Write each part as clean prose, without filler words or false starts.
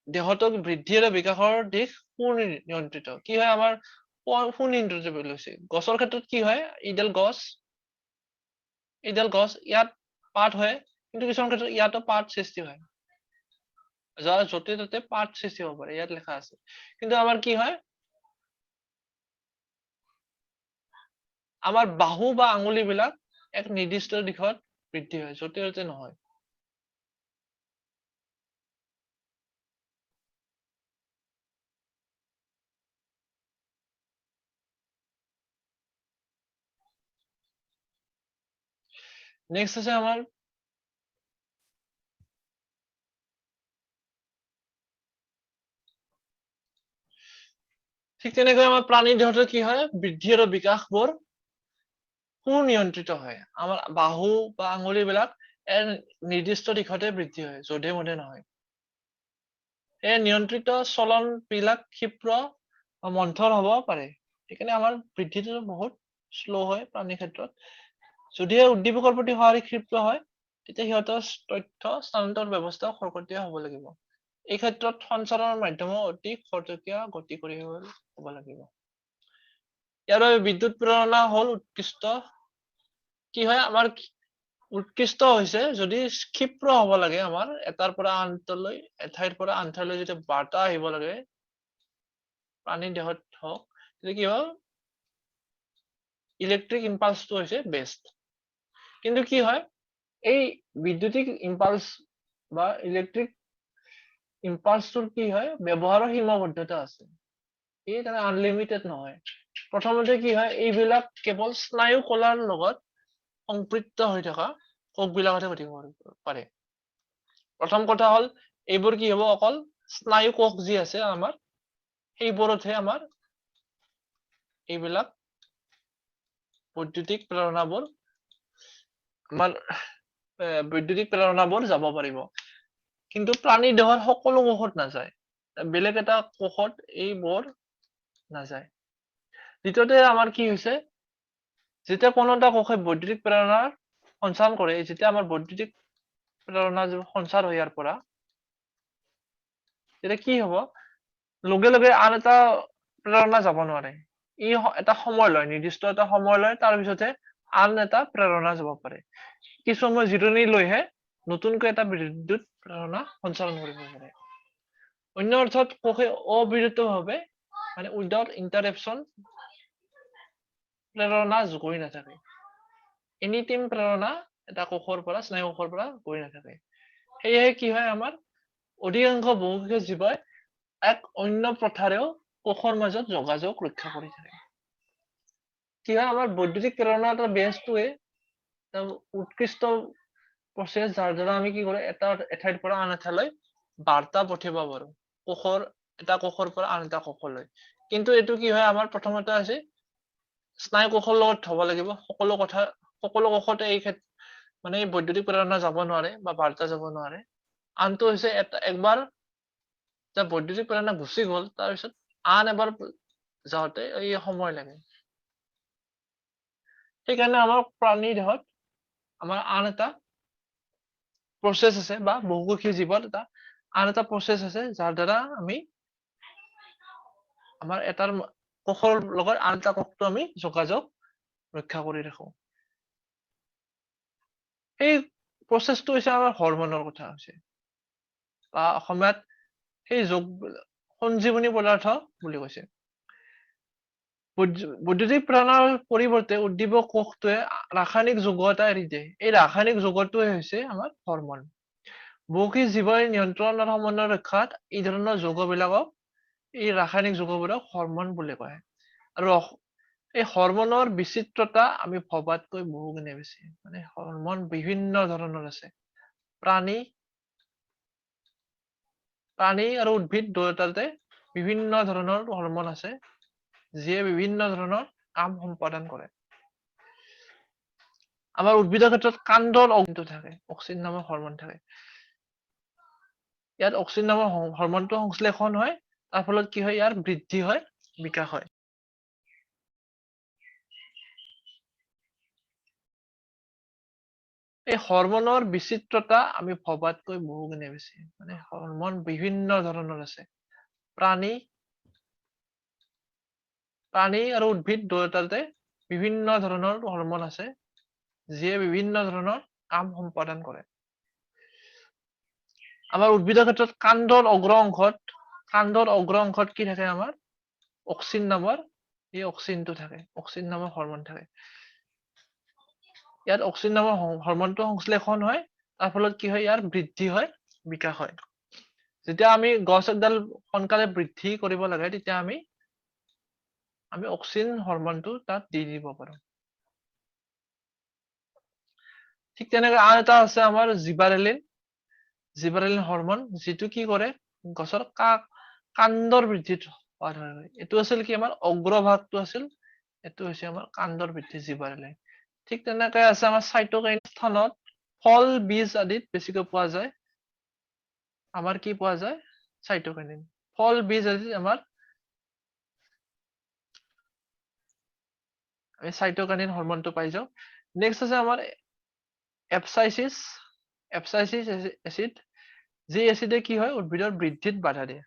দেহটোক বৃদ্ধি আৰু বিকাশৰ দিশ সুনিয়ন্ত্ৰিত। কি হয় আমাৰ সুনিয়ন্ত্ৰিত বুলি কৈছে। গছৰ ক্ষেত্ৰত কি হয়, এইডাল গছ, এইডাল গছ ইয়াত পাত হয়, কিন্তু কিছুমান ক্ষেত্ৰত ইয়াতো পাত সৃষ্টি হয়, যাৰ য'তে ত'তে পাত সৃষ্টি হ'ব পাৰে, ইয়াত লেখা আছে। কিন্তু আমাৰ কি হয়, আমাৰ বাহু বা আঙুলিবিলাক এক নিৰ্দিষ্ট দিশত বৃদ্ধি হয়, য'তে ত'তে নহয়। নেক্সট আছে আমাৰ ঠিক তেনেকৈ আমাৰ প্ৰাণী দেহটোৰ কি হয়, বৃদ্ধি আৰু বিকাশবোৰ সুনিয়ন্ত্ৰিত হয়। আমাৰ বাহু বা আঙুলিবিলাক এক নিৰ্দিষ্ট দিশতে বৃদ্ধি হয়, যধে মধে নহয়। এই নিয়ন্ত্ৰিত চলন বিলাক ক্ষিপ্ৰ বা মন্থৰ হ'ব পাৰে, সেইকাৰণে আমাৰ বৃদ্ধিটো বহুত শ্ল' হয় প্ৰাণীৰ ক্ষেত্ৰত। যদিহে উদ্দীপকৰ প্ৰতি সঁহাৰি ক্ষিপ্ৰ হয়, তেতিয়া সিহঁতৰ তথ্য স্থানান্তৰ ব্যৱস্থা খৰতকীয়া হ'ব লাগিব। এই ক্ষেত্ৰত সঞ্চাৰৰ মাধ্যমো অতি খৰতকীয়া গতি কৰি হ'ব লাগিব। ইয়াৰ বাবে বিদ্যুৎ প্ৰেৰণা হ'ল উৎকৃষ্ট। কি হয় আমাৰ উৎকৃষ্ট হৈছে যদি ক্ষিপ্ৰ হ'ব লাগে, আমাৰ এটাৰ পৰা আনটোলৈ, এঠাইৰ পৰা আন ঠাইলৈ যেতিয়া বাৰ্তা আহিব লাগে প্ৰাণী দেহত হওক, তেতিয়া কি হয়, ইলেক্ট্ৰিক ইম্পালছটো হৈছে বেষ্ট। কিন্তু কি হয়, এই বিদ্যুতিক ইম্পালছ বা ইলেক্ট্ৰিক ইম্পালছটোৰ কি হয়, ব্যৱহাৰৰ সীমাবদ্ধতা আছে, এই তাৰমানে আনলিমিটেড নহয়। প্ৰথমতে কি হয়, এইবিলাক কেৱল স্নায়ু কলাৰ লগত সংপৃক্ত হৈ থকা কোষবিলাকতহে ঘটিব পাৰে। প্ৰথম কথা হ'ল এইবোৰ কি হ'ব, অকল স্নায়ু কোষ যি আছে আমাৰ সেইবোৰতহে আমাৰ এইবিলাক বৈদ্যুতিক প্ৰেৰণাবোৰ আমাৰ বৈদ্যুতিক প্ৰেৰণাবোৰ যাব পাৰিব। কিন্তু প্ৰাণী দেহৰ সকলো কোষত নাযায়, বেলেগ এটা কোষত এইবোৰ নাযায়। দ্বিতীয়তে আমাৰ কি হৈছে, যেতিয়া কোনো এটা কোষে বৈদ্যুতিক প্ৰেৰণাৰ সঞ্চাৰণ কৰে, যেতিয়া আমাৰ বৈদ্যুতিক প্ৰেৰণা সঞ্চাৰ হয় ইয়াৰ পৰা, তেতিয়া কি হ'ব, লগে লগে আন এটা প্ৰেৰণা যাব নোৱাৰে। ই এটা সময় লয়, নিৰ্দিষ্ট এটা সময় লয়, তাৰপিছতহে আন এটা প্ৰেৰণা যাব পাৰে। কিছু সময় জিৰণি লৈহে নতুনকৈ এটা বিদ্যুৎ প্ৰেৰণা সঞ্চাৰণ কৰিব পাৰে। অন্য অৰ্থত কোষে অবিৰতভাৱে মানে উইদাউট ইণ্টাৰাপশ্যন প্ৰেৰণা গৈ নাথাকে। এনি টাইম প্ৰেৰণা এটা কোষৰ পৰা, স্নায়ু কোষৰ পৰা গৈ নাথাকে। সেয়েহে কি হয়, আমাৰ অধিকাংশ বহুকেইটা জীৱই এক অন্য প্ৰথাৰেও কোষৰ মাজত যোগাযোগ ৰক্ষা কৰি থাকে। কি হয়, আমাৰ বৈদ্যুতিক প্ৰেৰণা এটা বেছটোৱে এটা উৎকৃষ্ট প্ৰচেছ, যাৰ দ্বাৰা আমি কি কৰোঁ, এটা এঠাইৰ পৰা আন এঠাইলৈ বাৰ্তা পঠিয়াব পাৰো, এটা কোষৰ পৰা আন এটা কোষলৈ। কিন্তু এইটো কি হয়, আমাৰ প্ৰথমতে আছে স্নায়ু কোষৰ লগত হ'ব লাগিব, সকলো কথা, সকলো কোষতে এই মানে এই বৈদ্যুতিক প্ৰেৰণা যাব নোৱাৰে বা বাৰ্তা যাব নোৱাৰে। আনটো হৈছে একবাৰ যেতিয়া বৈদ্যুতিক প্ৰেৰণা গুচি গ'ল, তাৰপিছত আন এবাৰ যাওঁতে এই সময় লাগে। সেইকাৰণে আমাৰ প্ৰাণী দেহত আমাৰ আন এটা প্ৰচেছ আছে, বা বহুকোষী জীৱত এটা আন এটা প্ৰচেছ আছে, যাৰ দ্বাৰা আমি আমাৰ এটাৰ কোষৰ লগত আন এটা কোষটো আমি যোগাযোগ ৰক্ষা কৰি ৰাখো। সেই প্ৰচেছটো হৈছে আমাৰ হৰমনৰ কথা হৈছে, বা অসমীয়াত সেই যোগ সঞ্জীৱনী পদাৰ্থ বুলি কৈছে। বৈদ্যুতিক প্ৰেৰণাৰ পৰিৱৰ্তে উদ্দীপক কোষটোৱে ৰাসায়নিক যৌগ এটা এৰি দিয়ে। এই ৰাসায়নিক যৌগটোৱে হৈছে আমাৰ হৰমন। বহু জীৱই নিয়ন্ত্ৰণ আৰু সমন্বয় ৰক্ষাত এই ধৰণৰ যৌগবিলাকক, এই ৰাসায়নিক যৌগবোৰক হৰমন বুলি কয়। আৰু এই হৰমনৰ বিচিত্ৰতা আমি ভবাতকৈ বহুগুণে বেছি। মানে হৰমন বিভিন্ন ধৰণৰ আছে। প্ৰাণী আৰু উদ্ভিদ দুয়োটাতে বিভিন্ন ধৰণৰ হৰমন আছে, যিয়ে বিভিন্ন ধৰণৰ কাম সম্পাদন কৰে। আমাৰ উদ্ভিদৰ ক্ষেত্ৰত কাণ্ডৰ অক্সিন থাকে, অক্সিন নামৰ হৰমন থাকে। ইয়াত অক্সিন নামৰ হৰমনটো সংশ্লেষণ হয়, তাৰ ফলত কি হয়, ইয়াৰ বৃদ্ধি হয়, বিকাশ হয়। এই হৰমনৰ বিচিত্ৰতা আমি ভবাতকৈ বহুগুণে বেছি। মানে হৰমন বিভিন্ন ধৰণৰ আছে। প্ৰাণী প্ৰাণী আৰু উদ্ভিদ দুয়োটাতে বিভিন্ন ধৰণৰ হৰমন আছে, যিয়ে বিভিন্ন ধৰণৰ কাম সম্পাদন কৰে। আমাৰ উদ্ভিদৰ ক্ষেত্ৰত কাণ্ডৰ অগ্ৰ অংশত কি থাকে? আমাৰ অক্সিন নামৰ এই অক্সিনটো থাকে, অক্সিন নামৰ হৰমন থাকে। ইয়াত অক্সিন নামৰ হৰমনটো সংশ্লেষণ হয়, তাৰ ফলত কি হয়? ইয়াৰ বৃদ্ধি হয়, বিকাশ হয়। যেতিয়া আমি গছ এডাল সোনকালে বৃদ্ধি কৰিব লাগে, তেতিয়া আমি আমি অক্সিন হৰমনটো তাত দি দিব পাৰো। ঠিক তেনেকৈ আন এটা আছে আমাৰ জিবাৰেলিন, জিবাৰেলিন হৰমন, যিটো কি কৰে? গছৰ কাণ্ডৰ বৃদ্ধিত সহায় কৰে। এইটো আছিল কি? আমাৰ অগ্ৰভাগটো আছিল, এইটো হৈছে আমাৰ কাণ্ডৰ বৃদ্ধি জিবাৰেলিন। ঠিক তেনেকৈ আছে আমাৰ চাইটোকাইন, স্থানত ফল, বীজ আদিত বেছিকৈ পোৱা যায়। আমাৰ কি পোৱা যায়? চাইটোকাইনিন। ফল, বীজ আদিত আমাৰ আমি চাইটোকাইনিন হৰমনটো পাই যাওঁ। নেক্সট আছে আমাৰ এপচাইচিছ, এপচাইচিছ এচিড, যি এচিডে কি হয়? উদ্ভিদৰ বৃদ্ধিত বাধা দিয়ে,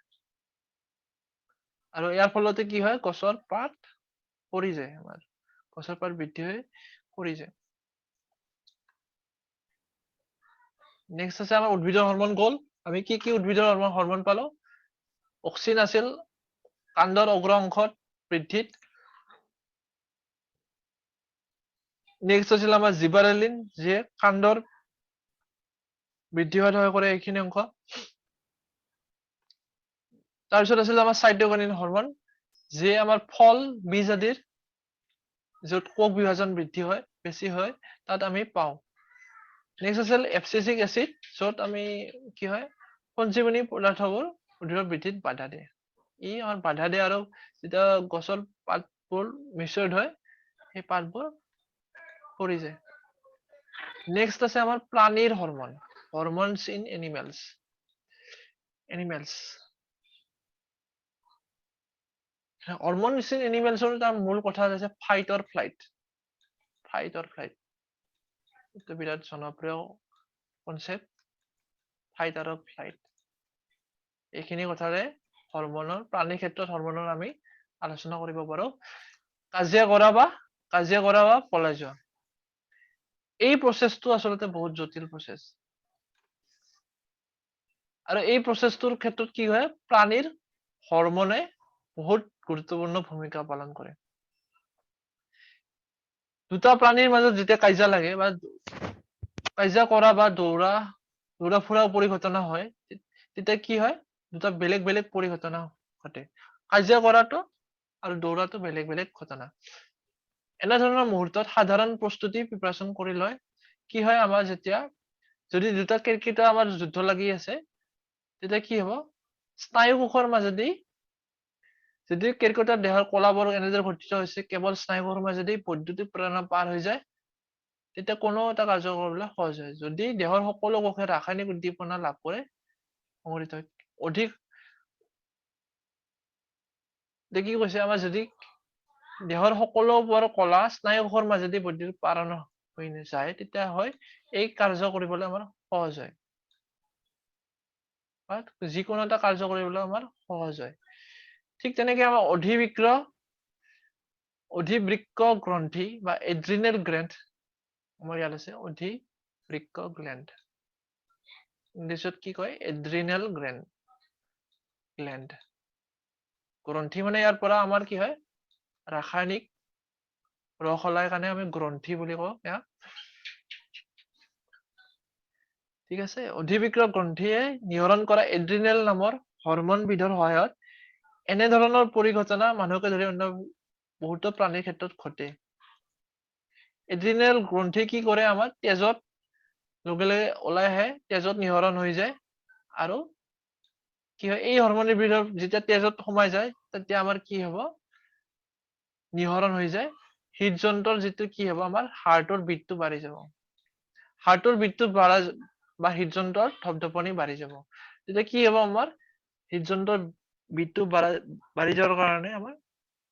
আৰু ইয়াৰ ফলতে কি হয়? গছৰ পাত পৰি যায়, আমাৰ গছৰ পাত বৃদ্ধি হৈ পৰি যায়। নেক্সট আছে আমাৰ উদ্ভিদৰ হৰমন গ'ল। আমি কি কি উদ্ভিদৰ হৰমন পালো? অক্সিন আছিল কাণ্ডৰ অগ্ৰ অংশত বৃদ্ধিত। নেক্সট আছিল আমাৰ জিবাৰেলিন, যিয়ে কাণ্ডৰ বৃদ্ধি হোৱাত সহায় কৰে এইখিনি অংশ। তাৰপিছত আছিল আমাৰ চাইটোকাইনিন হৰমন, যিয়ে আমাৰ ফল, বীজ আদিৰ য'ত কোষ বিভাজন বৃদ্ধি হয়, বেছি হয়, তাত আমি পাওঁ। নেক্সট আছিল এপচিচিক এচিড, য'ত আমি কি হয়? সঞ্জীৱনী পদাৰ্থবোৰ উদ্ভিদৰ বৃদ্ধিত বাধা দিয়ে। ই আমাৰ বাধা দিয়ে, আৰু যেতিয়া গছৰ পাতবোৰ মিচিউৰ্ড হয়, সেই পাতবোৰ পৰি যায়। নেক্সট আছে আমাৰ প্ৰাণীৰ hormone, hormones in animals. Animals, hormones in এনিমেলছৰ তাৰ মূল কথা হৈছে fight or flight. Fight or flight এইটো বিৰাট জনপ্ৰিয় কনচেপ্ট, ফাইট আৰু ফ্লাইট। এইখিনি কথাৰে হৰমনৰ, প্ৰাণীৰ ক্ষেত্ৰত হৰমনৰ আমি আলোচনা কৰিব পাৰো। কাজিয়া কৰা বা পলাই যোৱা, এই প্ৰচেছটো আচলতে বহুত জটিল প্ৰচেছ। আৰু এই প্ৰচেছটোৰ ক্ষেত্ৰত কি হয়? প্ৰাণীৰ হৰমনে বহুত গুৰুত্বপূৰ্ণ ভূমিকা পালন কৰে। দুটা প্ৰাণীৰ মাজত যেতিয়া কাজিয়া লাগে বা কাজিয়া কৰা বা দৌৰা ফুৰা পৰিঘটনা হয়, তেতিয়া কি হয়? দুটা বেলেগ বেলেগ পৰিঘটনা ঘটে। কাজিয়া কৰাটো আৰু দৌৰাটো বেলেগ বেলেগ ঘটনা। এনেধৰণৰ মুহূৰ্তত সাধাৰণ প্ৰস্তুতি প্ৰিপাৰেচন কৰি লয়। কি হয় আমাৰ যেতিয়া যদি দুটা কেৰ্কেটুৱা আমাৰ যুদ্ধ লাগি আছে, তেতিয়া কি হ'ব? স্নায়ুকোষৰ মাজেদি যদি কেৰ্কেটুৱাৰ দেহৰ কলাবোৰ এনেদৰে গঠিত হৈছে, কেৱল স্নায়ুকোষৰ মাজেদি বৈদ্যুতিক প্ৰেৰণা পাৰ হৈ যায়, তেতিয়া কোনো এটা কাৰ্য কৰিবলৈ সহজ হয়। যদি দেহৰ সকলো কোষে ৰাসায়নিক উদ্দীপনা লাভ কৰে, সংগঠিত হয় অধিক। এতিয়া কি কৈছে? আমাৰ যদি দেহৰ সকলোবোৰ কলা স্নায়ুকোষৰ মাজেদি বৈদ্যুতিক প্ৰেৰণা হৈ যায়, তেতিয়া হয় এই কাৰ্য কৰিবলৈ আমাৰ সহজ হয়, বা যিকোনো এটা কাৰ্য কৰিবলৈ আমাৰ সহজ হয়। ঠিক তেনেকে আমাৰ অধিবৃক্ক গ্ৰন্থি বা এড্ৰিনেল গ্লেণ্ড, আমাৰ ইয়াত আছে অধিবৃক্ক গ্লেণ্ড, ইংলিছত কি কয়? Adrenal gland. গ্ৰন্থি মানে ইয়াৰ পৰা আমাৰ কি হয়? ৰাসায়নিক ৰস ওলাই কাৰণে আমি গ্ৰন্থি বুলি কওঁ ইয়াক। ঠিক আছে, অধিবৃক্ক গ্ৰন্থিয়ে নিহৰণ কৰা এড্ৰিনেল নামৰ হৰমনবিধৰ সহায়ত এনেধৰণৰ পৰিঘটনা মানুহকে ধৰি অন্য বহুতো প্ৰাণীৰ ক্ষেত্ৰত ঘটে। এড্ৰিনেল গ্ৰন্থি কি কৰে? আমাৰ তেজত লগে লগে ওলাই আহে, তেজত নিহৰণ হৈ যায়, আৰু কি হয়? এই হৰমনবিধৰ যেতিয়া তেজত সোমাই যায়, তেতিয়া আমাৰ কি হ'ব? নিহৰণ হৈ যায়। হৃদযন্ত্ৰৰ যিটো কি হ'ব? আমাৰ হাৰ্টৰ বিটটো বাঢ়ি যাব। হাৰ্টৰ বিটটো বাঢ়া বা হৃদযন্ত্ৰৰ ধপধপনি বাঢ়ি যাব। তেতিয়া কি হ'ব? আমাৰ হৃদযন্ত্ৰৰ বিটটো বাঢ়ি যোৱাৰ কাৰণে আমাৰ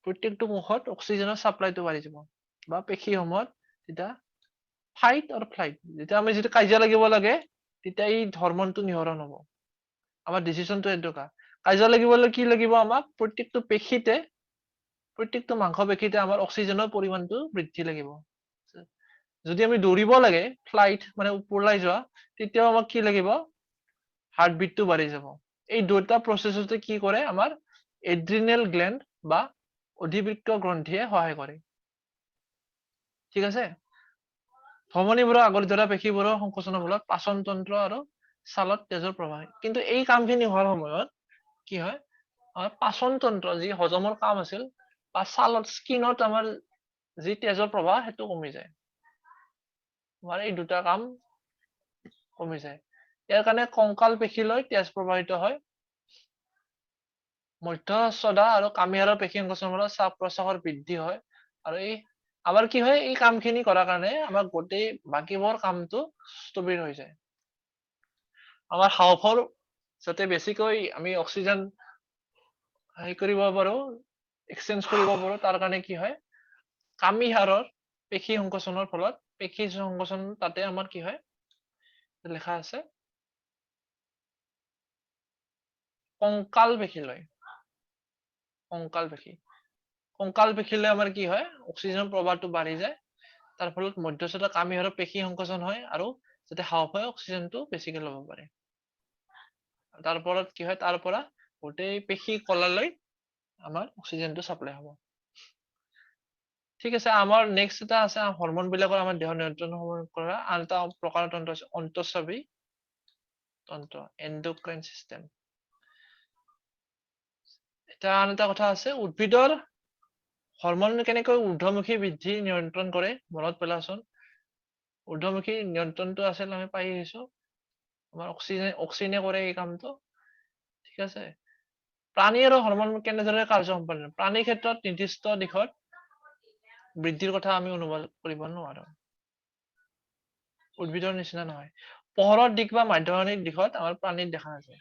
প্ৰত্যেকটো কোষত অক্সিজেনৰ চাপ্লাইটো বাঢ়ি যাব, বা পেশীসমূহত তেতিয়া ফাইট আৰু ফ্লাইট, যেতিয়া আমি যিটো কাজিয়া লাগিব লাগে তেতিয়া এই হৰমনটো নিহৰণ হ'ব। আমাৰ ডিচিশ্যনটো এনেকুৱা, কাজিয়া লাগিবলৈ কি লাগিব আমাক? প্ৰত্যেকটো পেশীতে, প্ৰত্যেকটো মাংস পেশীতে আমাৰ অক্সিজেনৰ পৰিমাণটো বৃদ্ধি লাগিব। যদি আমি দৌৰিব লাগে, ফ্লাইট মানে ওপৰলৈ যোৱা, তেতিয়াও আমাক কি লাগিব? হাৰ্টবিটটো বাঢ়ি যাব। এই দুটা প্ৰচেছতে কি কৰে? আমাৰ এড্ৰিনেল গ্লেণ্ড বা অধিবৃক্ক গ্ৰন্থিয়ে সহায় কৰে। ঠিক আছে। ধমনীবোৰৰ আগত ধৰা পেশীবোৰৰ সংকোচনৰ ফলত পাচনতন্ত্ৰ আৰু ছালত তেজৰ প্ৰবাহ হয়। কিন্তু এই কামখিনি হোৱাৰ সময়ত কি হয়? আমাৰ পাচনতন্ত্ৰ যি হজমৰ কাম আছিল বা ছালত স্কিনত আমাৰ যি তেজৰ প্ৰবাহ সেইটো কমি যায়। আমাৰ এই দুটা কাম কমি যায়। ইয়াৰ কাৰণে কংকাল পেশীলৈ তেজ প্ৰবাহিত হয়। মধ্যচ্ছদা আৰু কামিহাড়ৰ পেশী সংকোচনৰ ফলত শ্বাস প্ৰশ্বাসৰ বৃদ্ধি হয়। আৰু এই আমাৰ কি হয়, এই কামখিনি কৰাৰ কাৰণে আমাৰ গোটেই বাকীবোৰ কামটো স্থবিৰ হৈ যায়। আমাৰ হাওঁফাওঁৰ যাতে বেছিকৈ আমি অক্সিজেন হেৰি কৰিব পাৰো, এক্সচেঞ্জ কৰিব পাৰো, তাৰ কাৰণে কি হয়, কামিহাড়ৰ পেশী সংকোচনৰ ফলত, পেশী সংকোচন তাতে আমাৰ কি হয় লেখা আছে, কংকাল পেশীলৈ, কংকাল পেশী, কংকাল পেশীলৈ আমাৰ কি হয়, অক্সিজেনৰ প্ৰবাহটো বাঢ়ি যায়। তাৰ ফলত মধ্যচ্ছদা কামিহাড়ৰ পেশী সংকোচন হয় আৰু যাতে হাওঁফাওঁৱে অক্সিজেনটো বেছিকে ল'ব পাৰে। তাৰ ফলত কি হয়, তাৰ পৰা গোটেই পেশী কলালৈ আমাৰ অক্সিজেনটো চাপ্লাই হ'ব। ঠিক আছে। আমাৰ নেক্সট এটা আছে হৰমন বিলাকৰ আমাৰ দেহ নিয়ন্ত্ৰণ কৰা আন এটা প্ৰকাৰৰ তন্ত্ৰ আছে অন্তঃস্ৰাৱী তন্ত্ৰ, এণ্ডোক্ৰাইন চিষ্টেম। এতিয়া আন এটা কথা আছে, উদ্ভিদৰ হৰমন কেনেকৈ ঊৰ্ধ্বমুখী বৃদ্ধি নিয়ন্ত্ৰণ কৰে মনত পেলাচোন। ঊৰ্ধ্বমুখী নিয়ন্ত্ৰণটো আছিল আমি পাই আহিছো, আমাৰ অক্সিজেনে কৰে এই কামটো। ঠিক আছে। প্ৰাণী আৰু হৰমন কেনেদৰে কাৰ্য সম্পাদন কৰে? প্ৰাণীৰ ক্ষেত্ৰত নিৰ্দিষ্ট দিশত বৃদ্ধিৰ কথা আমি অনুমান কৰিব নোৱাৰো, উদ্ভিদৰ নিচিনা নহয়। পোহৰৰ দিশ বা মাধ্যমিক দিশত আমাৰ প্ৰাণীত দেখা নাযায়।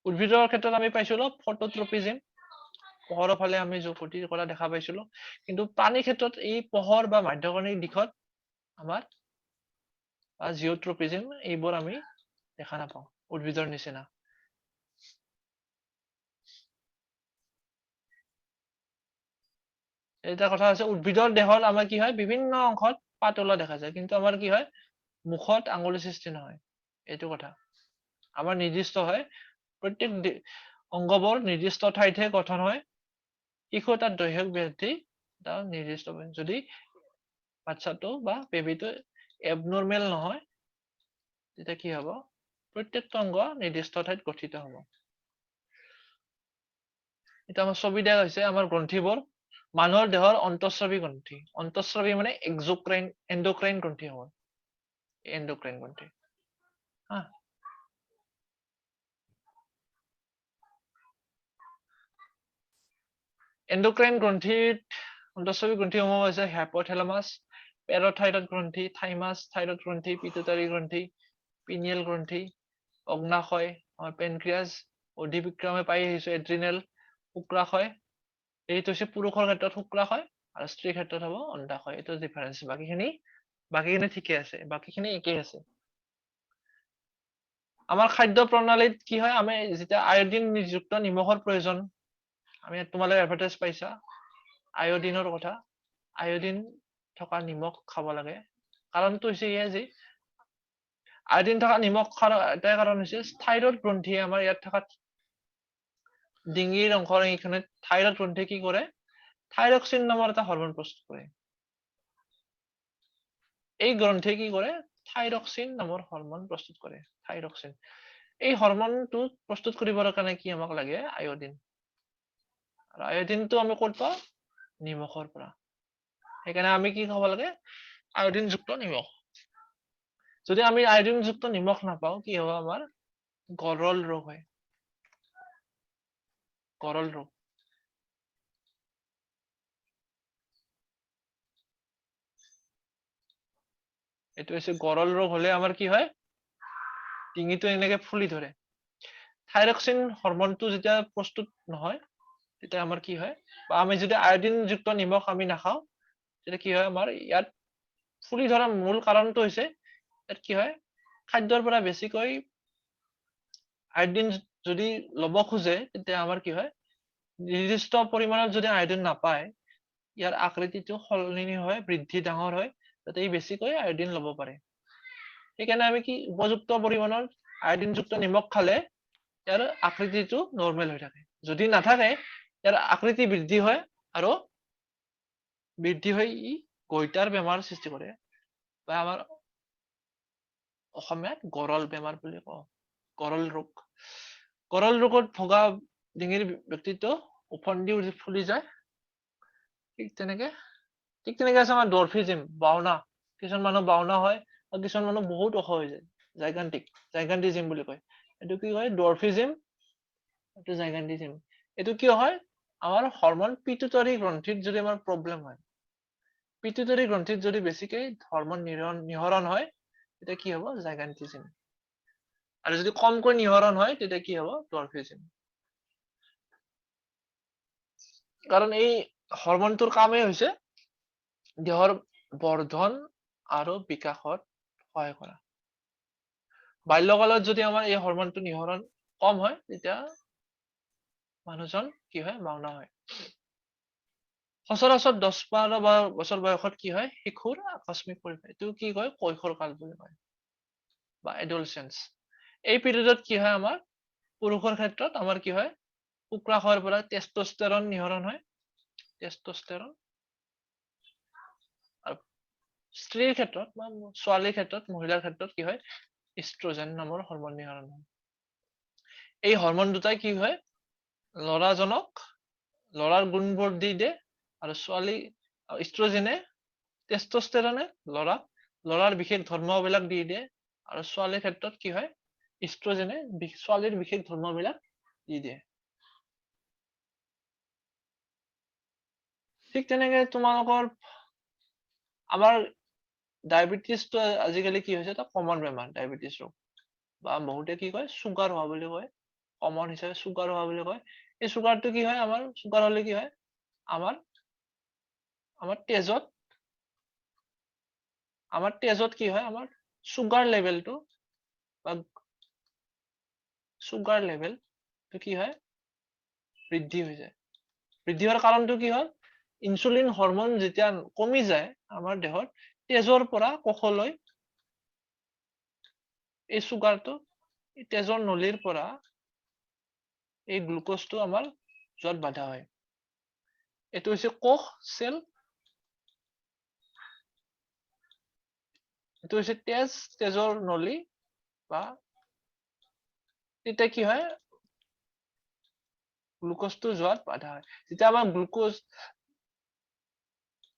উদ্ভিদৰ ক্ষেত্ৰত আমি পাইছিলো ফটোট্ৰপিজিম, পোহৰৰ ফালে আমি গতি কৰা দেখা পাইছিলো। কিন্তু প্ৰাণীৰ ক্ষেত্ৰত এই পোহৰ বা মাধ্যমিক দিশত আমাৰ বা জিঅ'ট্ৰপিজিম এইবোৰ আমি দেখা নাপাওঁ উদ্ভিদৰ নিচিনা। এটা কথা আছে, উদ্ভিদৰ দেহত আমাৰ কি হয়, বিভিন্ন অংশত পাত ওলোৱা দেখা যায়, কিন্তু আমাৰ কি হয়, মুখত আঙুলি সৃষ্টি নহয়। এইটো কথা আমাৰ নিৰ্দিষ্ট হয়, প্ৰত্যেক অংগবোৰ নিৰ্দিষ্ট ঠাইতহে গঠন হয়। শিশু এটাৰ দৈহিক বৃদ্ধি এটা নিৰ্দিষ্ট হয়। যদি বাচ্ছাটো বা বেবীটো এবনৰ্মেল নহয়, তেতিয়া কি হ'ব, প্ৰত্যেকটো অংগ নিৰ্দিষ্ট ঠাইত গঠিত হ'ব। এতিয়া আমাৰ ছবি দিয়া হৈছে আমাৰ গ্ৰন্থিবোৰ, মানুহৰ দেহৰ অন্তঃস্ৰাৱী গ্ৰন্থি। অন্তঃস্ৰাৱী মানে এক্সোক্ৰাইন, এণ্ডোক্ৰাইন গ্ৰন্থি হ'ব, এণ্ডোক্ৰাইন গ্ৰন্থি। হা, এণ্ডোক্ৰাইন গ্ৰন্থিত অন্তঃস্ৰাৱী গ্ৰন্থিসমূহ হৈছে হাইপোথেলামাছ, পেৰথাইৰয়ড গ্ৰন্থি, থাইমাছ, থাইৰয়ড গ্ৰন্থি, পিটুইটাৰী গ্ৰন্থি, পিনিয়েল গ্ৰন্থি, অগ্নাশয়, আমাৰ পেনক্ৰিয়াছ, অধিবিক্ৰমে পাই আহিছো এড্ৰিনেল, শুক্ৰাশয়। এইটো হৈছে পুৰুষৰ ক্ষেত্ৰত শুক্ৰাশয় আৰু স্ত্ৰীৰ ক্ষেত্ৰত হ'ব অণ্ডাশয়। এইটো ডিফাৰেন্স, বাকীখিনি ঠিকে আছে, বাকীখিনি একেই আছে। আমাৰ খাদ্য প্ৰণালীত কি হয়, আমি যেতিয়া আয়ডিন যুক্ত নিমখৰ প্ৰয়োজন, আমি তোমালোকে এডভাৰটাইজ পাইছা আয়ডিনৰ কথা, আয়ডিন থকা নিমখ খাব লাগে। কাৰণটো হৈছে এয়ে যে আয়ডিন থকা নিমখ খোৱাৰ এটাই কাৰণ হৈছে থাইৰয়ড গ্ৰন্থিয়ে আমাৰ ইয়াত থকা ডিঙিৰ অংশৰ এইখনে থাইৰয়ড গ্ৰন্থিয়ে কি কৰে, থাইৰক্সিন নামৰ এটা হৰমন প্ৰস্তুত কৰে। এই গ্ৰন্থিয়ে কি কৰে, থাইৰক্সিন নামৰ হৰমন প্ৰস্তুত কৰে, থাইৰক্সিন। এই হৰমনটো প্ৰস্তুত কৰিবৰ কাৰণে কি আমাক লাগে, আয়ডিন। আৰু আয়ডিনটো আমি ক'ত পাওঁ, নিমখৰ পৰা। সেইকাৰণে আমি কি খাব লাগে, আয়ডিনযুক্ত নিমখ। যদি আমি আয়ডিনযুক্ত নিমখ নাপাওঁ, কি হ'ব, আমাৰ গৰল ৰোগ হয়, গৰল ৰোগ। এইটো হৈছে গৰল ৰোগ হলে আমাৰ কি হয়, ডিঙিটো এনেকে ফুলি ধৰে। থাইৰক্সিন হৰমনটো যেতিয়া প্ৰস্তুত নহয়, তেতিয়া আমাৰ কি হয়, বা আমি যদি আয়ডিনযুক্ত নিমখ আমি নাখাওঁ, তেতিয়া কি হয়, আমাৰ ইয়াত ফুলি ধৰাৰ মূল কাৰণটো হৈছে ইয়াত কি হয়, খাদ্যৰ পৰা বেছিকৈ আয়ডিন যদি ল'ব খোজে তেতিয়া আমাৰ কি হয়, নিৰ্দিষ্ট পৰিমাণত যদি আয়ডিন নাপায় ইয়াৰ আকৃতিটো সলনি হয়, বৃদ্ধি ডাঙৰ হয়, যাতে ই বেছিকৈ আয়ডিন ল'ব পাৰে। সেইকাৰণে আমি কি উপযুক্ত পৰিমাণৰ আয়ডিনযুক্ত নিমখ খালে ইয়াৰ আকৃতিটো নৰ্মেল হৈ থাকে। যদি নাথাকে ইয়াৰ আকৃতি বৃদ্ধি হয় আৰু বৃদ্ধি হৈ ই গইটাৰ বেমাৰ সৃষ্টি কৰে, বা আমাৰ অসমীয়াত গৰল বেমাৰ বুলি কওঁ, গৰল ৰোগ। গৰল ৰোগত ভোগা ডিঙিৰ ব্যক্তিটো ওফন্দি উঠি ফুলি যায়। ঠিক তেনেকে আছে আমাৰ ডৰফিজিম, বাওনা। কিছুমান মানুহ বাওনা হয় আৰু কিছুমান মানুহ বহুত ওখ হৈ যায়, জাইগান্টিজিম বুলি কয়। এইটো কি কয়, ডৰফিজিম, এইটো জাইগান্টিজিম। এইটো কিয় হয়, আমাৰ হৰমন পিটুটাৰী গ্ৰন্থিত যদি আমাৰ প্ৰব্লেম হয়, পিটুটাৰী গ্ৰন্থিত যদি বেছিকে হৰমন নিহৰণ হয় তেতিয়া কি হ'ব, জাইগান্টিজিম। আৰু যদি কমকৈ নিহৰণ হয় তেতিয়া কি হ'ব, ডৰফিজিম। কাৰণ এই হৰমনটোৰ কামেই হৈছে দেহৰ বৰ্ধন আৰু বিকাশত সহায় কৰা। বাল্যকালত যদি আমাৰ এই হৰমনটো নিহৰণ কম হয় তেতিয়া মানুহজন কি হয়, বাওনা হয়। সচৰাচৰ 10-12 বছৰ বয়সত কি হয়, শিশুৰ আকস্মিক পৰিৱেশ, এইটো কি কয়, কৈশোৰ কাল বুলি কয় বা এডলচেন্স। এই পিৰিয়ডত কি হয়, আমাৰ পুৰুষৰ ক্ষেত্ৰত আমাৰ কি হয়, শুক্ৰাশয়ৰ পৰা টেষ্টষ্টেৰন নিহৰণ হয়, টেষ্টষ্টেৰন। আৰু স্ত্ৰীৰ ক্ষেত্ৰত বা ছোৱালীৰ ক্ষেত্ৰত, মহিলাৰ ক্ষেত্ৰত কি হয়, ইষ্ট্ৰজেন নামৰ হৰমন নিহৰণ হয়। এই হৰমন দুটাই কি হয়, ল'ৰাজনক ল'ৰাৰ গুণবোৰ দি দিয়ে, আৰু ছোৱালী ইষ্ট্ৰজেনে টেষ্টষ্টেৰনে ল'ৰাৰ বিশেষ ধৰ্মবিলাক দি দিয়ে, আৰু ছোৱালীৰ ক্ষেত্ৰত কি হয়, ইষ্ট্ৰজেনে ছোৱালীৰ বিশেষ ধৰ্মবিলাক দি দিয়ে। ঠিক তেনেকে তোমালোকৰ আমাৰ ডায়েবেটিছটো আজিকালি কি হৈছে, এটা কমন বেমাৰ ডায়েবেটিছ ৰোগ, বা বহুতে কি কয় চুগাৰ হোৱা বুলি কয়, কমন হিচাপে চুগাৰ হোৱা বুলি কয়। এই চুগাৰটো কি হয়, আমাৰ চুগাৰ হলে কি হয়, আমাৰ তেজত, আমাৰ তেজত কি হয়, আমাৰ চুগাৰ লেভেলটো বা চুগাৰ লেভেলটো কি হয়, বৃদ্ধি হৈ যায়। বৃদ্ধি হোৱাৰ কাৰণটো কি হ'ল, ইনচুলিন হৰমন যেতিয়া কমি যায় আমাৰ দেহত, তেজৰ পৰা কোষলৈ এই চুগাৰটো, এই তেজৰ নলীৰ পৰা এই গ্লুক'জটো আমাৰ যোৱাত বাধা হয়। এইটো হৈছে কোষ চেল, এইটো হৈছে তেজ, তেজৰ নলী, বা তেতিয়া কি হয়, গ্লুক'জটো যোৱাত বাধা হয়। যেতিয়া আমাৰ গ্লুক'জ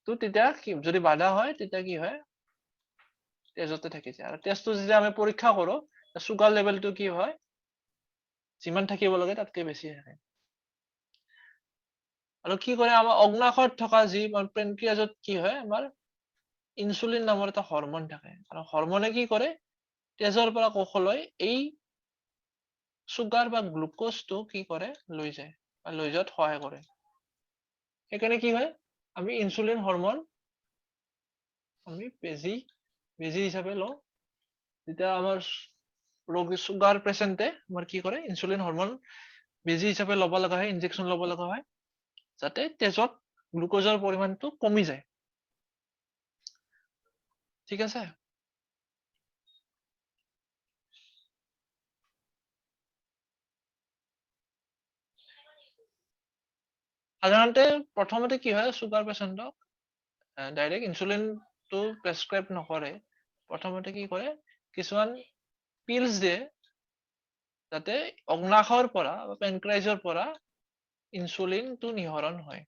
টো তেতিয়া কি, যদি বাধা হয় তেতিয়া কি হয়, তেজতে থাকি যায়। আৰু তেজটো যেতিয়া আমি পৰীক্ষা কৰো, চুগাৰ লেভেলটো কি হয়, যিমান থাকিব লাগে তাতকে বেছি থাকে। আৰু কি কৰে, আমাৰ অগ্নাশয়ত থকা যি পেনক্ৰিয়াজত কি হয়, আমাৰ ইনচুলিন নামৰ এটা হৰমন থাকে, আৰু হৰমনে কি কৰে, তেজৰ পৰা কোষলৈ এই চুগাৰ বা গ্লুক'জটো কি কৰে, লৈ যায় বা লৈ যোৱাত সহায় কৰে। সেইকাৰণে কি হয়, আমি ইনচুলিন হৰমন আমি বেজি হিচাপে লওঁ। যেতিয়া আমাৰ ৰোগী চুগাৰ পেচেণ্টে আমাৰ কি কৰে, ইনচুলিন হৰমন বেজি হিচাপে ল'ব লগা হয়, ইনজেকশ্যন ল'ব লগা হয়, যাতে তেজত গ্লুক'জৰ পৰিমাণটো কমি যায়। ঠিক আছে। সাধাৰণতে প্ৰথমতে কি হয়, চুগাৰ পেচেণ্টক ডাইৰেক্ট ইনচুলিনটো প্ৰেছক্ৰাইব নকৰে। প্ৰথমতে কি কৰে, কিছুমান পিলছ দিয়ে, যাতে অগ্নাশয়ৰ পৰা বা পেনক্ৰিয়াজৰ পৰা ইনচুলিনটো নিহৰণ হয়।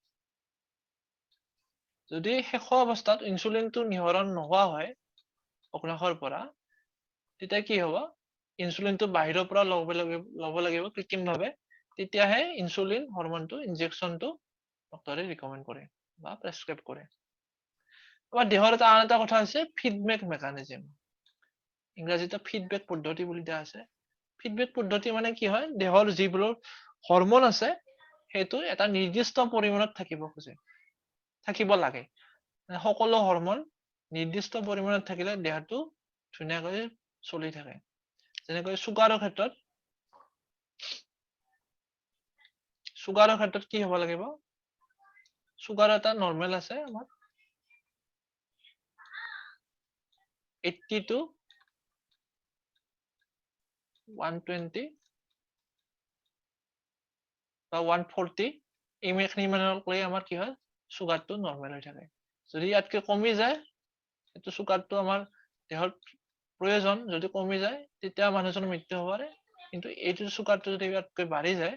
যদি শেষ অৱস্থাত ইনচুলিনটো নিহৰণ নোহোৱা হয় অগ্নাশয়ৰ পৰা, তেতিয়া কি হ'ব, ইনচুলিনটো বাহিৰৰ পৰা ল'ব লাগিব কৃত্ৰিমভাৱে, তেতিয়াহে ইনচুলিন হৰমনটো ইনজেকশ্যনটো ডক্টৰে ৰিকমেণ্ড কৰে বা প্ৰেছক্ৰাইব কৰে। আমাৰ দেহৰ এটা আন এটা কথা হৈছে ফিডবেক মেকানিজম, ইংৰাজীত ফিডবেক পদ্ধতি বুলি দিয়া আছে। ফিডবেক পদ্ধতি মানে কি হয়, দেহৰ যিবোৰ হৰমন আছে সেইটো এটা নিৰ্দিষ্ট পৰিমাণত থাকিব খোজে, থাকিব লাগে। সকলো হৰমন নিৰ্দিষ্ট পৰিমাণত থাকিলে দেহটো ধুনীয়াকৈ চলি থাকে। যেনেকৈ চুগাৰৰ ক্ষেত্ৰত, চুগাৰৰ ক্ষেত্ৰত কি হ'ব লাগিব? চুগাৰ এটা নৰ্মেল আছে আমাৰ 80 to 120 বা 140, এইখিনি মানলৈ আমাৰ কি হয়, চুগাৰটো নৰ্মেল হৈ থাকে। যদি ইয়াতকৈ কমি যায়, সেইটো চুগাৰটো আমাৰ দেহত প্ৰয়োজন, যদি কমি যায় তেতিয়া মানুহজনৰ মৃত্যু হ'ব পাৰে। কিন্তু এইটো চুগাৰটো যদি ইয়াতকৈ বাঢ়ি যায়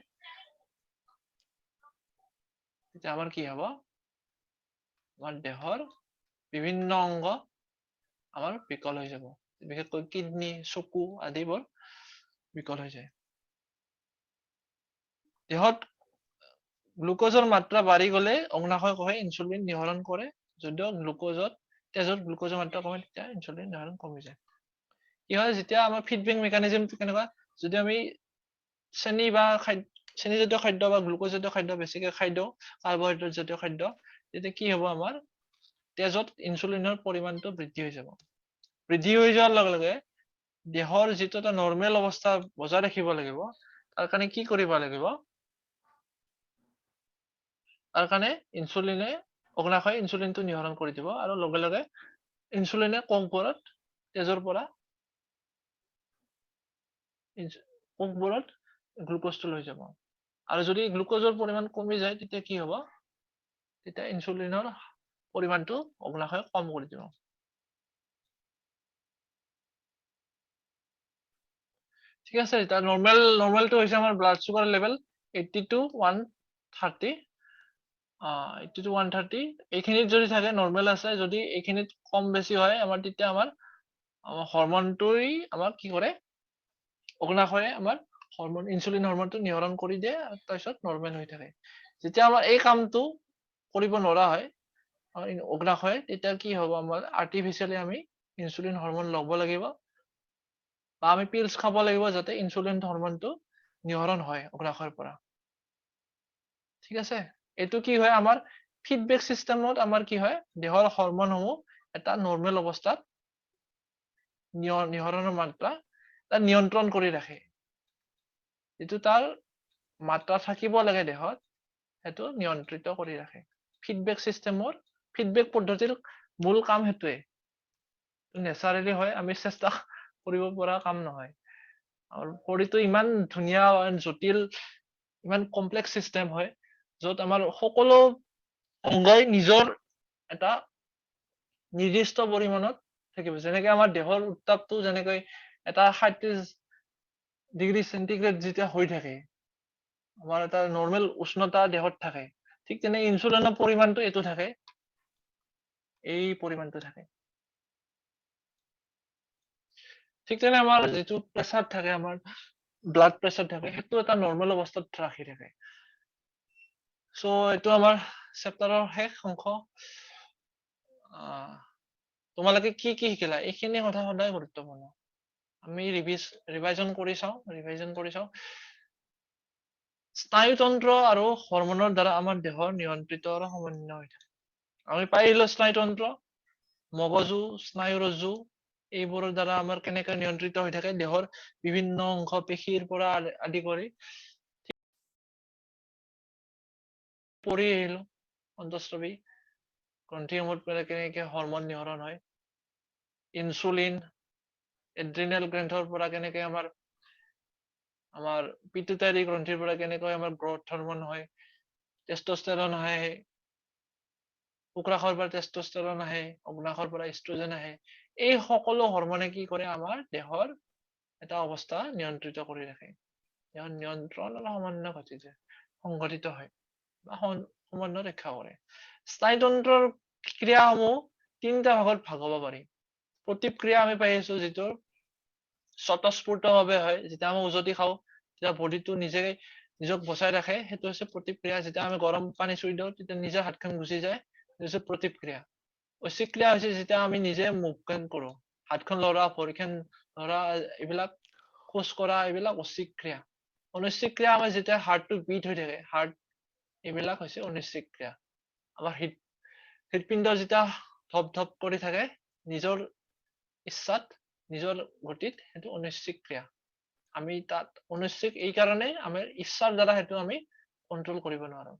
তেতিয়া আমাৰ কি হ'ব, আমাৰ দেহৰ বিভিন্ন অংগ আমাৰ বিকল হৈ যাব, বিশেষকৈ কিডনী, চকু আদিবোৰ বিকল হৈ যায়। দেহত গ্লুক'জৰ মাত্ৰা বাঢ়ি গ'লে অগ্নাশয় কোষে ইনচুলিন নিহৰণ কৰে। যদিও তেজত গ্লুক'জৰ মাত্ৰা কমে তেতিয়া ইনচুলিন নিহৰণ কমি যায়। কি হয়, যেতিয়া আমাৰ ফিডবেক মেকানিজমটো কেনেকুৱা, যদি আমি চেনি বা চেনিজাতীয় খাদ্য বা গ্লুক'জজাতীয় খাদ্য বেছিকে খাই দিওঁ, কাৰ্বহাইড্ৰেট জাতীয় খাদ্য, তেতিয়া কি হ'ব, আমাৰ তেজত ইনচুলিনৰ পৰিমাণটো বৃদ্ধি হৈ যাব। বৃদ্ধি হৈ যোৱাৰ লগে লগে দেহৰ যিটো এটা নৰ্মেল অৱস্থা বজাই ৰাখিব লাগিব, তাৰ কাৰণে কি কৰিব লাগিব, তাৰ কাৰণে ইনচুলিনে, অগ্নাশয় ইনচুলিনটো নিহৰণ কৰি দিব আৰু লগে লগে ইনচুলিনে কোষবোৰত, তেজৰ পৰা কোষবোৰত গ্লুক'জটো লৈ যাব। আৰু যদি গ্লুক'জৰ পৰিমাণ কমি যায় তেতিয়া কি হ'ব, তেতিয়া ইনচুলিনৰ পৰিমাণটো অগ্নাশয় কম কৰি দিব। ঠিক আছে, এতিয়া নৰ্মেলটো হৈছে আমাৰ blood sugar level 80 to 130, 80 to 130 এইখিনিত যদি থাকে নৰ্মেল আছে। যদি এইখিনিত কম বেছি হয় আমাৰ, তেতিয়া আমাৰ হৰমনটোই আমাক কি কৰে, অগ্নাশয়ে আমাৰ ইনচুলিন হৰমনটো নিহৰণ কৰি দিয়ে আৰু তাৰপিছত নৰ্মেল হৈ থাকে। যেতিয়া আমাৰ এই কামটো কৰিব নোৱাৰা হয় অগ্নাশয়ে, তেতিয়া কি হ'ব, আমাৰ আৰ্টিফিচিয়েলি আমি ইনচুলিন হৰমন ল'ব লাগিব বা আমি পিলছ খাব লাগিব যাতে ইনচুলিন হৰমনটো নিহৰণ হয় অগ্নাশয়ৰ পৰা। ঠিক আছে, এইটো কি হয়, আমাৰ ফিডবেক চিষ্টেমত আমাৰ কি হয়, দেহৰ হৰমনসমূহ এটা নৰ্মেল অৱস্থাত নিহৰণৰ মাত্ৰা এটা নিয়ন্ত্ৰণ কৰি ৰাখে। যিটো তাৰ মাত্ৰা থাকিব লাগে দেহত, সেইটো নিয়ন্ত্ৰিত কৰি ৰাখে। ফিডবেক চিষ্টেমৰ, ফিডবেক পদ্ধতিৰ মূল কাম সেইটোৱে। নেচাৰেলি হয়, আমি চেষ্টা কৰিব পৰা কাম নহয়। আৰু শৰীৰটো ইমান ধুনীয়া, জটিল, ইমান কমপ্লেক্স চিষ্টেম হয়, য'ত আমাৰ সকলো অংগই নিজৰ এটা নিৰ্দিষ্ট পৰিমাণত থাকিব। যেনেকে আমাৰ দেহৰ উত্তাপটো যেনেকৈ এটা 37 ডিগ্ৰী চেণ্টিগ্ৰেড যেতিয়া হৈ থাকে, আমাৰ এটা নৰ্মেল উষ্ণতা দেহত থাকে, ঠিক তেনে ইনচুলিনৰ পৰিমাণটো এইটো থাকে, এই পৰিমাণটো থাকে। ঠিক তেনে আমাৰ যিটো প্ৰেছাৰ থাকে, আমাৰ ব্লাড প্ৰেছাৰ থাকে, সেইটো এটা নৰ্মেল অৱস্থাত ৰাখি থাকে। এইটো আমাৰ চেপ্টাৰৰ শেষ অংশ। তোমালোকে কি কি শিকিলা, এইখিনি কথা সদায় গুৰুত্বপূৰ্ণ। আমি ৰিভাইজন কৰি চাওঁ, ৰিভাইজন কৰি চাওঁ। স্নায়ুতন্ত্ৰ আৰু হৰমনৰ দ্বাৰা আমাৰ দেহৰ নিয়ন্ত্ৰিত আৰু সমন্বয় হৈ থাকে। আমি পাই আহিলো স্নায়ুতন্ত্ৰ, মগজু, স্নায়ুৰজ্জু, এইবোৰৰ দ্বাৰা আমাৰ কেনেকৈ নিয়ন্ত্ৰিত হৈ থাকে দেহৰ বিভিন্ন অংশ, পেশীৰ পৰা আদি কৰি পঢ়ি আহিলো। অন্তঃস্ৰাৱী গ্ৰন্থিসমূহত কেনেকে হৰমন নিহৰণ হয়, ইনচুলিন, এড্ৰিনেল গ্ৰন্থৰ পৰা কেনেকে আমাৰ পিটুইটাৰী গ্ৰন্থিৰ পৰা কেনেকৈ আমাৰ গ্ৰথ হৰমন হয়, টেষ্টষ্টেৰন আহে, শুক্ৰাশয়ৰ পৰা টেষ্টষ্টেৰন আহে, অগ্নাশয়ৰ পৰা ইষ্ট্ৰজেন আহে। এই সকলো হৰমনে কি কৰে, আমাৰ দেহৰ এটা অৱস্থা নিয়ন্ত্ৰিত কৰি ৰাখে। দেহৰ নিয়ন্ত্ৰণ আৰু সমন্বয় ঘটিছে, সংঘটিত হয় বা সমন্বয় ৰক্ষা কৰে। স্নায়ুতন্ত্ৰৰ ক্ৰিয়াসমূহ তিনিটা ভাগত ভাগ হ'ব পাৰি। প্ৰতিক্ৰিয়া আমি পাই আছো, যিটো স্বতঃস্ফূৰ্তভাৱে হয়, যেতিয়া আমি উজতি খাওঁ তেতিয়া বডিটো নিজে নিজক বচাই ৰাখে, সেইটো হৈছে প্ৰতিক্ৰিয়া। যেতিয়া আমি গৰম পানী চুই দিওঁ তেতিয়া নিজৰ হাতখন গুচি যায়, সেইটো হৈছে প্ৰতিক্ৰিয়া। ঐচ্ছিক ক্ৰিয়া হৈছে যেতিয়া আমি নিজে মুভমেণ্ট কৰো, হাতখন লৰা, ভৰিখন লৰা, এইবিলাক খোজ কঢ়া, এইবিলাক ঐচ্ছিক ক্ৰিয়া। অনৈচ্ছিক ক্ৰিয়া আমাৰ যেতিয়া হাৰ্টটো বিট হৈ থাকে, হাৰ্ট, এইবিলাক হৈছে অনৈচ্ছিক ক্ৰিয়া। আমাৰ হৃদপিণ্ড যেতিয়া ধপ ধপ কৰি থাকে, নিজৰ ইচ্ছাত, নিজৰ গতিত, সেইটো অনৈচ্ছিক ক্ৰিয়া। আমি তাত অনৈচ্ছিক এই কাৰণে আমাৰ ইচ্ছাৰ দ্বাৰা সেইটো আমি কণ্ট্ৰল কৰিব নোৱাৰো।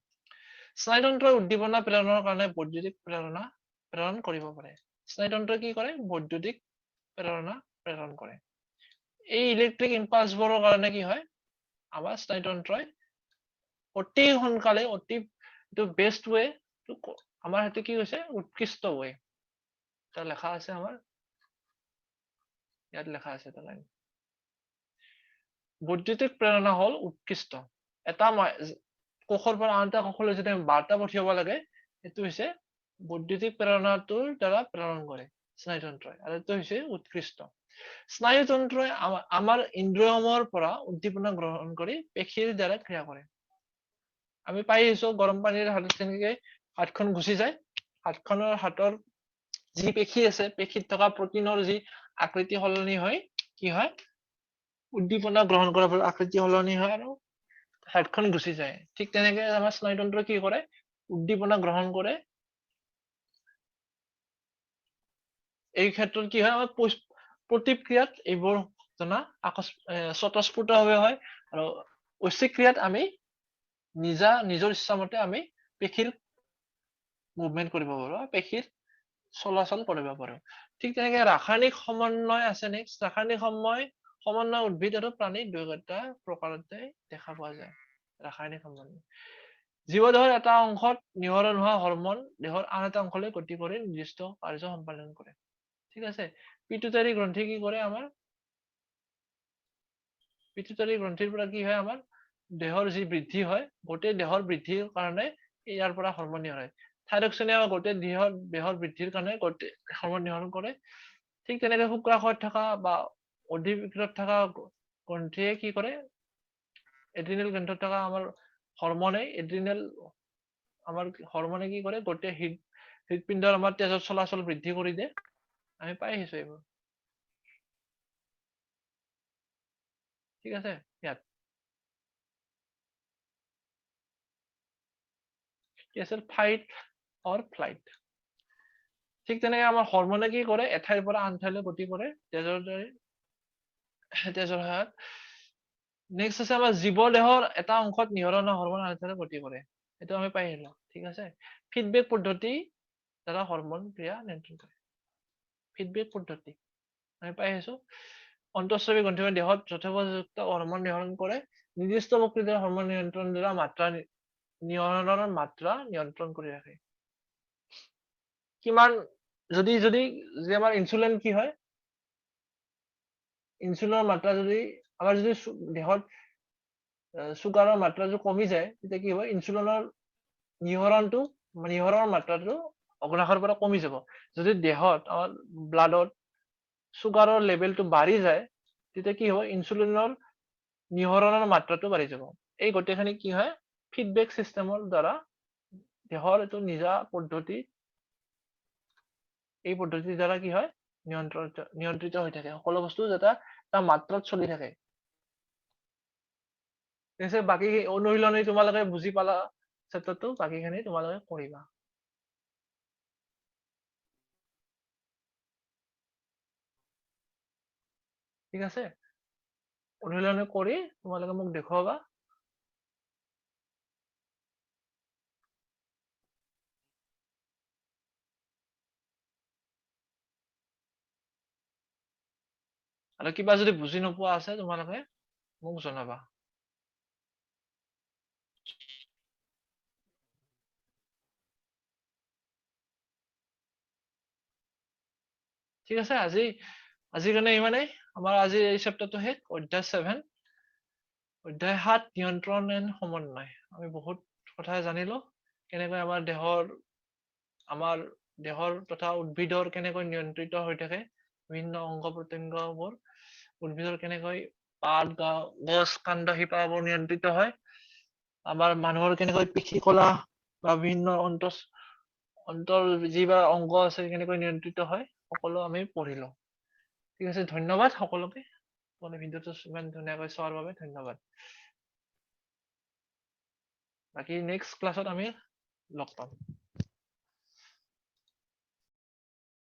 স্নায়ুতন্ত্ৰই উদ্দীপনা প্ৰেৰণৰ কাৰণে বৈদ্যুতিক প্ৰেৰণা প্ৰেৰণ কৰিব পাৰে। স্নায়ুতন্ত্ৰই কি কৰে? বৈদ্যুতিক প্ৰেৰণা প্ৰেৰণ কৰে। এই ইলেক্ট্ৰিক ইম্পালছবোৰৰ কাৰণে কি হয়, আমাৰ স্নায়ুতন্ত্ৰই অতি সোনকালে, অতি এইটো বেষ্ট ৱে, আমাৰ সেইটো কি হৈছে, উৎকৃষ্ট ৱে। এটা লেখা আছে আমাৰ ইয়াত, লেখা আছে এটা লাইন, বৈদ্যুতিক প্ৰেৰণা হ'ল উৎকৃষ্ট। এটা কোষৰ পৰা আন এটা কোষলৈ যদি আমি বাৰ্তা পঠিয়াব লাগে, সেইটো হৈছে বৈদ্যুতিক প্ৰেৰণাটোৰ দ্বাৰা প্ৰেৰণ কৰে স্নায়ুতন্ত্ৰই, আৰু এইটো হৈছে উৎকৃষ্ট। স্নায়ুতন্ত্ৰই আমাৰ ইন্দ্ৰিয়সমূহৰ পৰা উদ্দীপনা গ্ৰহণ কৰি পেশীৰ দ্বাৰা ক্ৰিয়া কৰে। আমি পাই আহিছো গৰম পানীৰ হাতত তেনেকে হাতখন গুচি যায়, হাতখনৰ হাতৰ যি পেশী আছে, পেশীত থকা প্ৰটিনৰ যি আকৃতি সলনি হৈ কি হয়, উদ্দীপনা গ্ৰহণ কৰাৰ ফলত আকৃতি সলনি হয় আৰু হাতখন গুচি যায়। ঠিক তেনেকে আমাৰ স্নায়ুতন্ত্ৰই কি কৰে, উদ্দীপনা গ্ৰহণ কৰে। এই ক্ষেত্ৰত কি হয়, আমাৰ প্ৰতিক্ৰিয়াত এইবোৰ ঘটনা স্বতঃস্ফূৰ্তভাৱে হয়, আৰু ঐচ্ছিক ক্ৰিয়াত আমি নিজৰ ইচ্ছামতে আমি পেশীৰ মুভমেণ্ট কৰিব পাৰো, পেশীৰ চলাচল কৰিব পাৰো। ঠিক তেনেকে ৰাসায়নিক সমন্বয় আছে। নেক্সট, ৰাসায়নিক সমন্বয় উদ্ভিদ আৰু প্ৰাণী দুয়োটা প্ৰকাৰতে দেখা পোৱা যায়। ৰাসায়নিক সমন্বয়, জীৱদেহৰ এটা অংশত নিহৰণ হোৱা হৰমন দেহৰ আন এটা অংশলৈ গতি কৰি নিৰ্দিষ্ট কাৰ্য সম্পাদন কৰে। ঠিক আছে, পিটুইটাৰী গ্ৰন্থি কি কৰে, আমাৰ পিটুইটাৰী গ্ৰন্থিৰ পৰা কি হয়, আমাৰ দেহৰ যি বৃদ্ধি হয়, গোটেই দেহৰ বৃদ্ধিৰ কাৰণে ইয়াৰ পৰা হৰমন নিহৰণ হয়। থাইৰক্সিনে গোটেই দেহৰ বৃদ্ধিৰ কাৰণে গোটেই হৰমন নিহৰণ কৰে। ঠিক তেনেকে শুক্ৰাশয়ত থকা বা অধিবৃক্কত থকা গ্ৰন্থিয়ে কি কৰে, এড্ৰিনেল গ্ৰন্থত থকা আমাৰ হৰমনে, এড্ৰিনেল আমাৰ হৰমনে কি কৰে, গোটেই হৃদপিণ্ডৰ আমাৰ তেজৰ চলাচল বৃদ্ধি কৰি দিয়ে। আমি পাই আহিছো এইবোৰ। ঠিক আছে, ইয়াত কি আছিল, ফাইট অৰ ফ্লাইট। ঠিক তেনেকে আমাৰ হৰমনে কি কৰে, এঠাইৰ পৰা আন ঠাইলৈ গতি কৰে তেজৰ সহায়ত। নেক্সট আছে আমাৰ জীৱ দেহৰ এটা অংশত নিহৰণ হৰমন আন ঠাইলৈ গতি কৰে, সেইটো আমি পাই আহিলো। ঠিক আছে, ফিডবেক পদ্ধতি দ্বাৰা হৰমন ক্ৰিয়া নিয়ন্ত্ৰণ কৰে। ফিডবেক পদ্ধতি আমি পাই আহিছো। অন্তঃস্ৰাৱী গ্ৰন্থিয়ে দেহত যথোপযুক্ত হৰমন নিহৰণ কৰে। নিৰ্দিষ্ট প্ৰক্ৰিয়াৰ দ্বাৰা হৰমন নিয়ন্ত্ৰণ দ্বাৰা মাত্ৰা নিহৰণৰ মাত্ৰা নিয়ন্ত্ৰণ কৰি ৰাখে। কিমান যদি যদি যে আমাৰ ইনচুলিন কি হয়, ইনচুলিনৰ মাত্ৰা যদি আমাৰ যদি দেহত চুগাৰৰ মাত্ৰা যদি কমি যায়, তেতিয়া কি হ'ব, ইনচুলিনৰ নিহৰণৰ মাত্ৰাটো অগ্নাশয়ৰ পৰা কমি যাব। যদি দেহত আমাৰ ব্লাডত চুগাৰৰ লেভেলটো বাঢ়ি যায়, তেতিয়া কি হ'ব, ইনচুলিনৰ নিহৰণৰ মাত্ৰাটো বাঢ়ি যাব। এই গোটেইখিনি কি হয়, ফিডবেক চিষ্টেমৰ দ্বাৰা দেহৰ এইটো নিজা পদ্ধতি, এই পদ্ধতিৰ দ্বাৰা কি হয়, নিয়ন্ত্ৰিত হৈ থাকে সকলো বস্তু, যাতে এটা মাত্ৰাত চলি থাকে। ঠিক আছে, বাকী অনুশীলনী তোমালোকে বুজি পালা চেপ্টাৰটো, বাকীখিনি তোমালোকে কৰিবা। ঠিক আছে, অনুশীলনী কৰি তোমালোকে মোক দেখুৱাবা। আৰু কিবা যদি বুজি নোপোৱা আছে তোমালোকে মোক জনাবা। ঠিক আছে, আজিৰ কাৰণে ইমানেই। আমাৰ আজি এই চেপ্টাৰটো শেষ, অধ্যায় 7, অধ্যায় 7 নিয়ন্ত্ৰণ এণ্ড সমন্বয়। আমি বহুত কথা জানিলো, কেনেকৈ আমাৰ দেহৰ তথা উদ্ভিদৰ কেনেকৈ নিয়ন্ত্ৰিত হৈ থাকে বিভিন্ন অংগ প্ৰত্যংগবোৰ, উদ্ভিদৰ কেনেকৈ পাত, গছ, কাণ্ড, শিপাবোৰ নিয়ন্ত্ৰিত হয়, আমাৰ মানুহৰ কেনেকৈ পেশী কলা বা বিভিন্ন অন্তৰ যি বা অংগ আছে কেনেকৈ নিয়ন্ত্ৰিত হয়, সকলো আমি পঢ়িলো। ঠিক আছে, ধন্যবাদ সকলোকে, তোমালোকে ভিডিঅ'টো ইমান ধুনীয়াকৈ চোৱাৰ বাবে ধন্যবাদ। বাকী নেক্সট ক্লাছত আমি লগ পাম।